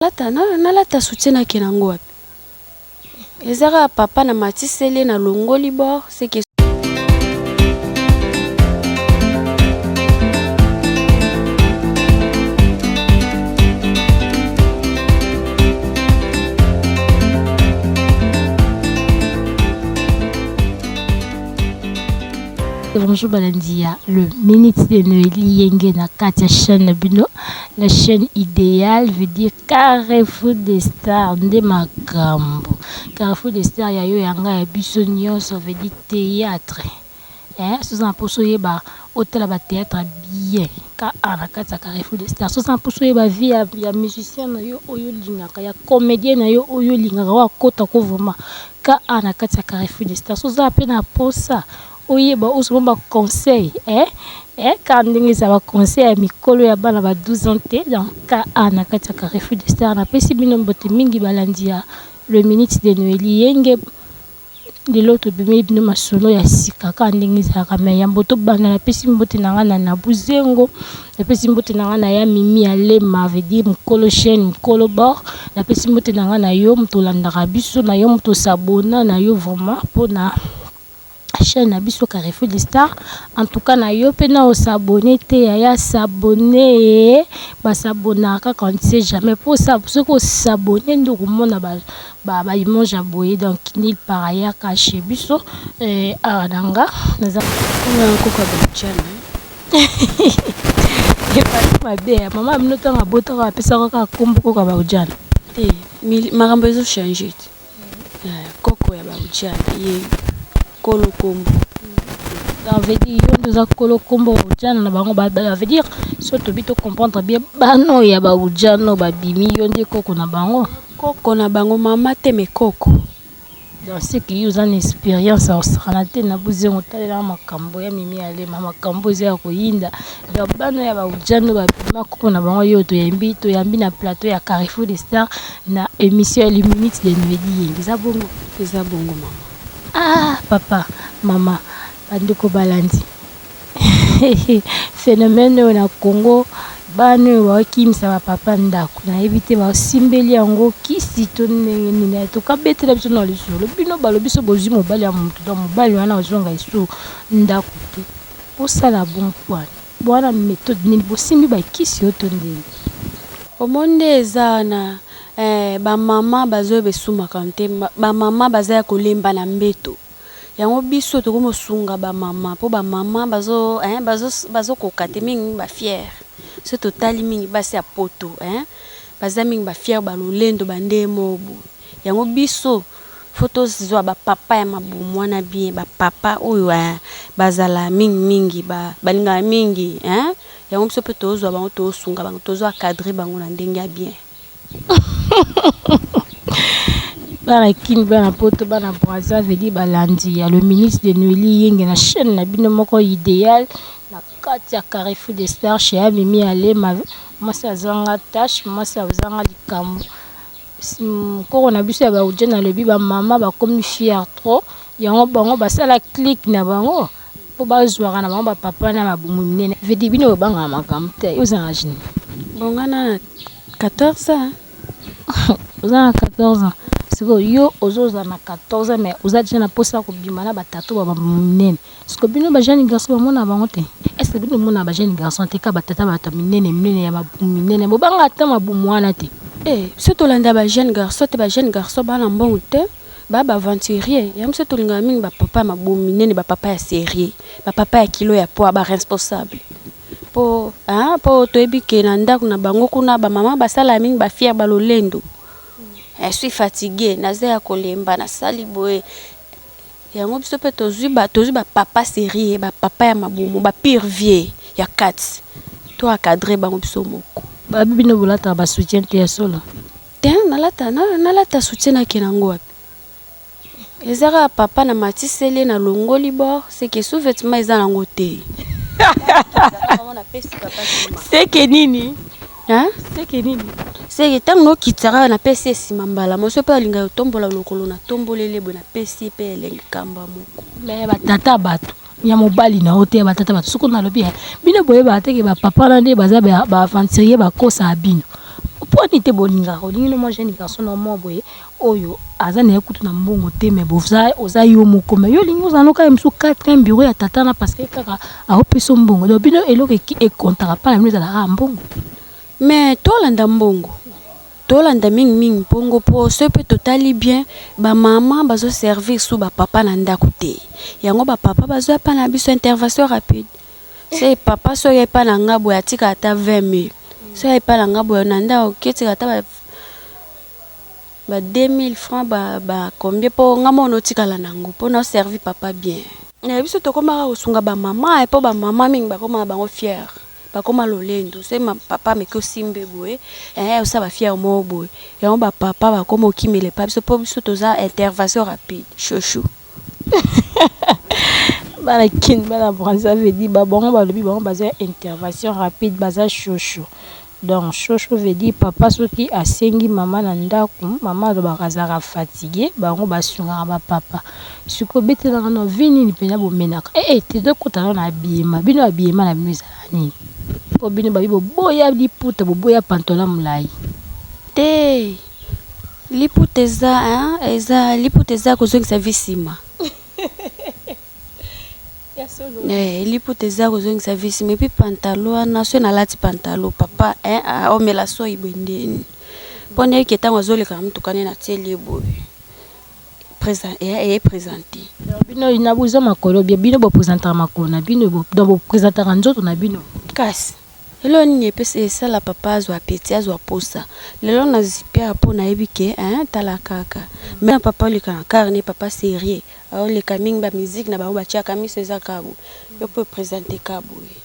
Nalata nalata soutien nake nango wapi? Eza kaka papa na matiseli ye na longoli bord seke. Bonjour balandi ya le minute de Noélie Yenge na kati ya chaîne na bino la chaîne idéale veut dire Carrefour des stars nde makambo Carrefour des stars ya yo ya nga ya biso nyonso veut dire théâtre eh soza na poso oyeba otala ba théâtre bien ka a na kati ya Carrefour des stars soza na poso oyeba vie ya, ya musicien na yo oyo olingaka ya comédien na yo oyo olingaka oyo akota ko vraiment ka a na kati ya Carrefour des stars soza pe na posa Oyeba ozwa ba conseil eh eh kaka ndenge eza ba conseil ya mikolo ya bana ba 12 ans te donc KA na kati ya Carrefour de Star napesi bino mbote mingi balandi ya le minute de Noelie Yenge lelo tobimeli bino masolo ya sika kaka ndenge ezalaka mais yambo tobanda napesi mbote na ngai na Nabu Zengo napesi mbote na ngai na ya Mimi Alema veut dire mokolo chaîne mokolo bord napesi mbote na ngai na yo moto olandaka biso na yo moto osabona na yo vraiment mpona chaîne na biso Carrefour de Star en tout cas na yo pe na osabonner te yaya s'abonner ba s'abonnaka kaka on ne sait jamais po soki osabonner nde okomona ba ba ba image ya boye donc nulle part ailleurs ka chez biso eh, awa na nga naza koka bajana ebandi mabe ya mama bino ntango abotaka apesaka kaka kombo koka baujana te makambo ezo changer te Koko ya ba ujana ye kolo kombo. Ça veut dire yo nde oza kolo kombo ba ujana na bango ba ça veut dire soki tobi to comprendre bien bana oyo ya ba ujana oyo babimi yo nde koko na bango. Koko na bango mama te mais koko. Donc ce que yo oza na experience ya kosakana te na buzengo talela makambo ya Mimi Alema makambo eza ya koyinda donc bana ya ba ujana oyo babima koko na bango yo toyambi toyambi na plateau ya Carrefour des Stars Na emission ya les minutes de Noeli Yenge eza bongo? Eza bongo mama. Ah papa, mama, bandeko balandi phenomène oyo na Congo bana oyo bakimisa ba papa ndako nayebi te basimbeli yango kisi to ndenge nini tokabetela biso na lisolo bino balobi so bozwi mobali ya motu donc mobali wana ozonga lisusu ndako te bosala bon pwani Wana methode nini bosimbi ba kisi oyo to ndeni. Omoni nde eza wana eh ba maman bazoyeba esumaka te ba maman baza ya kolemba na mbeto yango biso tokomi kosunga ba maman po ba maman bazo eh bazo koka te mingi ba fière soki totali mingi basi ya poto eh baza mingi ba fière ba lolendo ba nde moko boye yango biso Faut tozua ba papa ya mabumu wana bien ba papa oyo eh bazala mingi mingi ba balingaka mingi hein yango biso pe tozua bango tosunga bango tozo encadre bango na ndenge ya bien. Bana kin bana poto bana brazza veut dire balandi ya le ministre de Noelie Yenge na chaine na bino moko ideal na kati ya Carrefour des Stars chez ya Mimi Alema mwasi azanga tache mwasi azanga likambo Koko na biso ya ba ujana alobi ba mama bakomi fière trop yango bango basala clique na bango po bazuaka na bango ba papa na mabumu minene veut dire bino bobangaka makambo te yo oza na age nini? Bon nga na 14 ans. Oza na 14 ans sikoyo yo ozo zala na 14 ans mais oza dejà na posa ya kobima na ba tata oyo ba mabumu minene Sikoyo bino ba jeune garçon ba mona bango te? Est ce que bino bomona ba jeune garçon te kaka ba tata batu ya minene minene ya mabumu minene bo banga ata mabumu wana te? Eh biso tolanda ba jeune garçon te ba jeune garçon ba na mbongo te ba ba aventurier yango biso tolingaka mingi ba papa ya mabumu minene ba papa ya serieux ba papa ya kilo ya poids ba responsable po ah po toyebi ke na ndaku na bango kuna ba maman basala mingi ba fière ba lolendo je suis fatigue naza ya kolemba nasali boye Yango biso pe tozui ba tozui ba papa serieux ba papa ya mabumu ba pire vieux ya kati to encadre bango biso moko. Ba bino bolataka ba soutien te ya solo? Te nalata nalata soutien nakende nango wapi? Eza kaka papa na matiseli ye na longoli bord seke sous vetement eza nango te. Seke nini? Hein? Seke nini? Seke tango nokitisa kaka napesi ye sima mbala moko soki pe alingaka kotombola lokolo natomboleli ye boye napesi ye pe elengi kamba moko. Mais ba tata batu ya mobali na yo te ya ba tata batu soki nalobi eh bino boyebaka te ke ba papa wana nde baza ba aventurier bakosaka bino. Mpo nini te bolingaka olingi no mwa jeune garçon na mwa boye oyo aza na ye kutu na mbongo te, mais boza oza yo moko, mais yo olingi ozala no kaka mosusu quatrième bureau ya tata na parce que kaka aopesa mbongo. Donc bino eloko ekontaka mpa na bino ezalaka kaka mbongo? Mais tolanda mbongo, tolanda mingimingi mbongo, mpo soki mpe totali bien, bamama bazoservir su bapapa na ndako te. Yango bapapa bazwa epa na biso intervention rapide. Se papa soki epa na nga boye, atika ata 20 000. Soki epa na nga boye na ndako, oketika ata ba 2000 francs, ba combien, mpo nga moko notikala nango mpo naservi papa bien. Na biso tokomaka kosunga bamama, mpo bamama mingi bakóma na bango fière, bakóma lolendo. Soki papa ameki osimbe boye, osala bafière moko boye. Yango bapapa bakóma okimela epa biso, mpo biso toza intervention rapide, chouchou. Bana Kini, bana Brazza, veut dire bango balobi bango baza intervention rapide, baza chouchou. Donc chouchou veut dire papa soki asengi mama na ndako, mama alobaka azalaka fatigue, bango basungaka bapapa. Sikoyo obetelaka na vie nini mpenza bomenaka? Ee te, tokota nano na habillement. Bino, habillement na bino ezalaka nini? Mpo bino babi boboya liputa, boboya pantalon molai. Te, liputa eza, eza liputa, eza kozongisa vie nsima. Liputa eza kozongisa vie nsima. Et puis pantalon wana, soki nalati pantalon, papa aomela soi boye ndeni, mpo nayeki ntango azoleka na motuka nde natieli ye boye, eye présente. Bino na boza makolo bien, bino boprésentaka makolo na bino, donc boprésentaka nzoto na bino. Kasi eloko nini epesa esala papa azwa appétit, azwa posa? Lelo na zipiaka mpo nayebi ke tala kaka me na papa oleka na carne, papa sérieux aoleka mingi, bamusique na bango batiaka miso eza kaka boye. Yo mpo oprésente ka boye,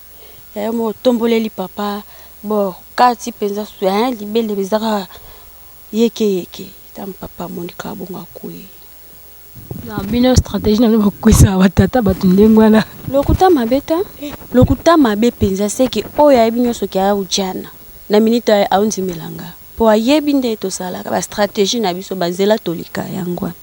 yayo moko otomboleli papa bor kati mpenza, libele eza kaka yeke yeke. Ntango papa amoni kaka bongo, akwei. Na bino stratégie na bino bakwisaka batata bato ndenge wana? Lokuta mabe ta, lokuta mabe mpenza. Seke oyo ayebi nyonso ke aya ujana na minute aondimelanga, mpo ayebi nde tosalaka bastratégie na biso, banzela toleka yango wana.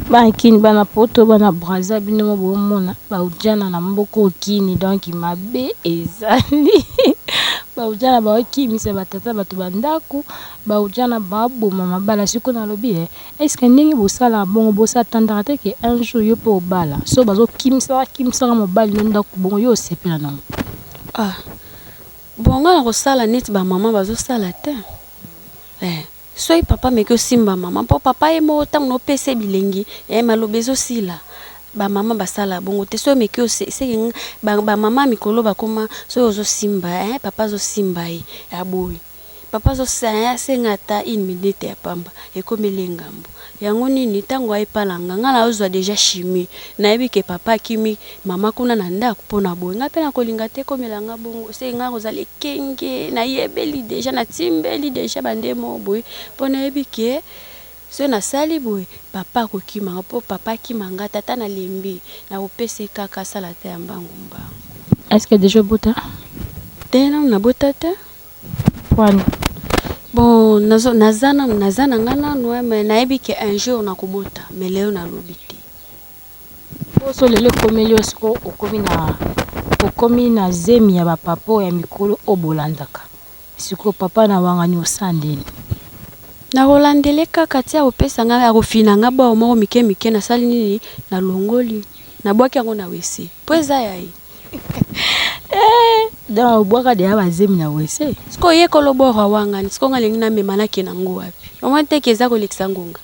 Bana Kini, bana Poto, bana Braza, bino mo bomona baujana na mboka okini. Donc mabe ezali, baujana baokimisa batata bato bandako, baujana baboma mabala. Sikoyo nalobi, est-ce ndenge bosalaka bongo, bosatandaka te ke un jour yo mpe obala, so bazokimisaka kimisaka mobali no ndako bongo, yo osepela nango? Ah bon, nga na kosala neti bamama bazosala te. Soki papa ameki osimba mama, mpo papa ye moko ntango nopesa bilengi, maloba ezosila. Bamama basala bongo te. Soki omeki, seke bamama mikolo bakoma, soki ozosimba, papa azosimba ye, aboyi. Papa asenga ata une minute ya pamba, ekomeli ngambo. Yango nini? Ntango ayepalanga nga, nazozwa déjà chimie, nayebi ke papa akimi mama kuna na ndako mpona boye. Ngai mpe nakolinga te ekomela nga bongo. Se ngai kozala ekenge, nayebeli déjà, natimbeli déjà bandemo boye, mpo nayebi ke soki nasali boye, papa akokimanga. Mpo papa akimanga, tata nalembi, nakopesa ye kaka asala te ya mbangu mbangu. Est ce que déjà obota? Te, nanu nabota te. Pwani? Bon, naza nanu, naza na nga nanu, mais nayebi ke un jour nakobota, mais lelo nalobi te. Poso lelo ekomeli yo, siko okomi na zemi ya bapapa oyo ya mikolo oyo bolandaka. Sikoyo papa na wangani, osala ndeni? Nakolandele kaka ti akopesa ngai, akofina nga bor moko mike mike. Nasali nini? Nalongoli, nabwaki yango na WC, mpo eza ya ye. Donc obwaka deya bazemi na WC? Sikoyo ye kolo bor awangani. Sikoyo nga alingi namema, nakende yango wapi? Omoni teke eza kolekisa ngonga.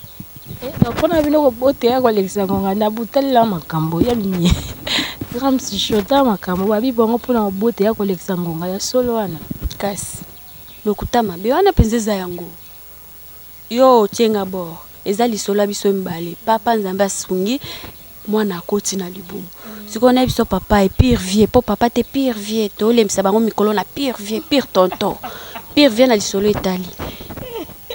Mpona bino koboteya kolekisa ngonga na butalela makambo ya nini? Grams shota makambo babi bango mpona koboteya kolekisa ngonga ya solo wana. Kasi lokuta mabe wana mpenza eza yango. Yo otienga bor, eza lisolo ya biso mibale. Papa, Nzambe asungi, mwana akoti na libumu. Sikoyo nayebi biso papa e pire vie, mpo papa te pire vie. Tolembisa bango mikolo na pire vie, pire tonton, pire vie na lisolo etali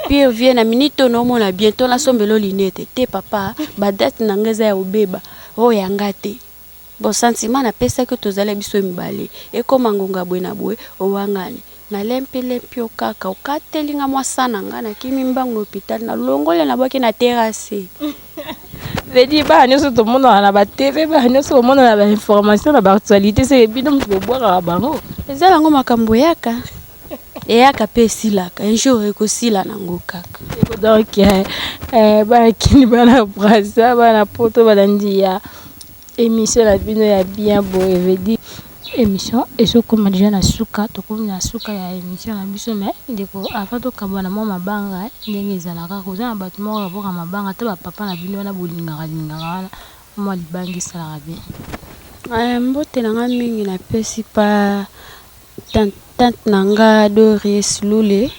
pire vie. Na minute oyo naomona bientôt nasombela lunettes te. Papa, badate na nga eza ya kobeba, oyo yanga te. Bon, sentiment napesaki, tozali biso mibale, ekóma ngonga boye na boye, owangani, nalempilempi yo kaka, okateli nga mwasa na nga, nakimi mbangu na hôpital, nalongoli, nabwaki na terrasse. Vedi bana nyonso tomonaka na baTV, bana nyonso bomonaka na bainformation, na baactualité, seke bino moto bobwakaka bango? Eza yango makambo eyaka. Eyaka mpe esilaka, un jour ekosila nango kaka. Donc bana Kini, bana Braza, bana Poto, balandi ya émission na bino ya bien boye, veut dire émission ezokoma déjà na suka. Tokomi na suka ya émission na biso. Mais ndeko, avant tokabwana, mwa mabanga ndenge ezalaka, koza na bato moko baboka mabanga to bapapa na bino wana bolingaka lingaka wana, mwa libanga esalaka bien. Mbote na nga mingi napesi pa tante na nga Doris Lule,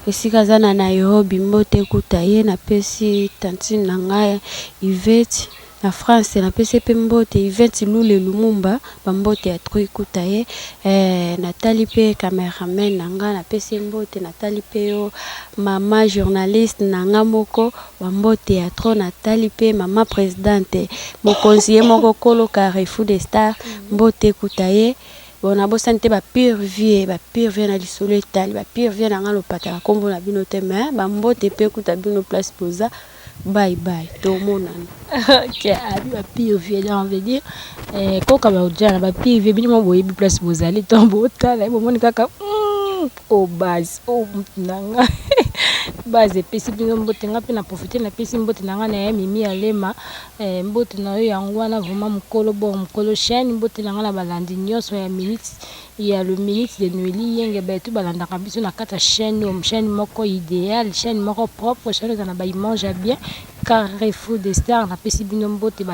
esika aza na Nairobi, mbote ekuta ye. Napesi tantine na ngai Ivete na France, napesi ye mpe mbote, Ivete Lule Lumumba, bambote ya trop ekuta ye. Natali mpe cameraman na nga, napesi ye mbote. Natali mpe yo mama journaliste na nga moko, bambote ya trop. Natali mpe mama présidente, mokonzi ye moko, kolo Carrefour de Star, mbote ekuta ye. Bon, nabosani te bapire vie, bapire vie na lisolo etali bapire vie na nga, lopataka nkombo na bino te, mais bambote mpe ekuta bino place boza. Bye bye, tomonana. Ok, abi bapire vie, donc veut dire koka baodia na bapire vie, bino mo boyebi place bozali. To botala, bomoni kaka o base o mutu na nga base epesi bino mbote. Nga mpe na profite, napesi mbote na nga na ye Mimi Alema, mbote na yo yango wana vraiment, mokolo bon, mokolo chaîne. Mbote na nga na balandi nyonso ya minute ya le Minute de Noeli Yenge, bato balandaka biso na kati ya chaîne oyo, chaîne moko idéale, chaîne moko propre, chaîne eza na baimage ya bien, Carrefour de Star. Napesi bino mbote,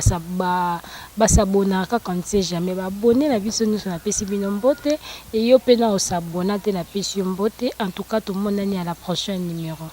basabonaka kaka, on ne sait jamais. Babone na biso nyonso, napesi bino mbote. Eyo mpe na osabona te, napesi yo mbote. En tout cas, tomonani à la prochaine numéro.